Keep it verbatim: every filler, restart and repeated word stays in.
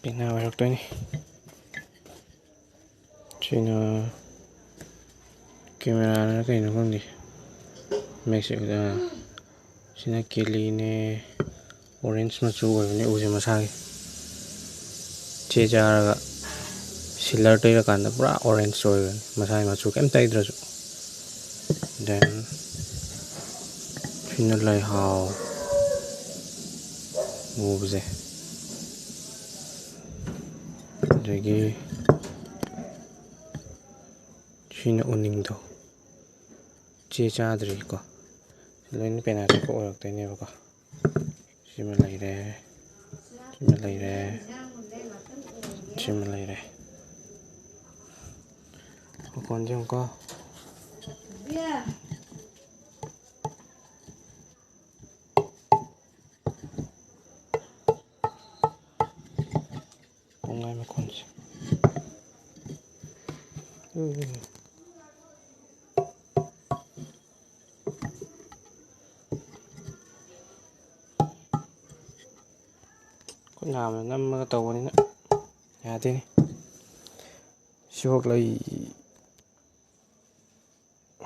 ꯀꯩꯅꯣ ꯑꯣꯏꯔꯛꯇꯣꯏꯅꯤ꯫ ꯁꯤꯅ ꯀꯦꯃꯦꯔꯥꯅ ꯀꯩꯅꯣ ꯈꯪꯗꯦ꯫ ꯃꯦꯛꯁ ꯁꯤꯅ ꯀꯦꯂꯤꯅꯦ꯫ ꯑꯣꯔꯦꯟꯖ ꯃꯆꯨ ꯑꯣꯏꯕꯅꯦ ꯎꯁꯦ ꯃꯁꯥꯒꯤ꯫ ꯆꯦ ꯆꯥꯔꯒ ꯁꯤꯂꯔ ꯇꯩꯔꯀꯥꯟꯗ ꯄꯨꯔꯥ ꯑꯣꯔꯦꯟꯖ ꯑꯣꯏꯕꯅꯤ, ꯃꯁꯥꯒꯤ ꯃꯆꯨ ꯀꯩꯝ ꯇꯩꯗ꯭ꯔꯁꯨ꯫ Then ꯁꯤꯅ ꯂꯩꯍꯥꯎ ꯃꯨꯕꯁꯦ꯫ ꯑꯗꯒꯤ ꯁꯤꯅ ꯎꯅꯤꯡꯗꯣ꯫ ꯆꯦ ꯆꯥꯗ꯭ꯔꯤꯀꯣ꯫ ꯂꯣꯏꯅ ꯄꯦꯅꯥꯁꯦ ꯀꯣꯛ ꯑꯣꯏꯔꯛꯇꯣꯏꯅꯦꯕꯀꯣ꯫ ꯁꯤꯃ ꯂꯩꯔꯦ꯫ ꯁꯤꯃ ꯂꯩꯔꯦ꯫ ꯁꯤꯃ ꯂꯩꯔꯦ꯫ ꯃꯈꯣꯟꯁꯦ ꯌꯦꯡꯉꯨꯀꯣ꯫ ꯀꯣꯡꯉꯥꯏ ꯃꯈꯣꯟꯁꯦ꯫ ꯎꯝ꯫ ꯈꯨꯠ ꯅꯥꯝꯃꯅ ꯅꯝꯃꯒ ꯇꯧꯕꯅꯤꯅ ꯌꯥꯗꯦꯅꯦ꯫ ꯁꯤꯕꯣꯛ ꯂꯩ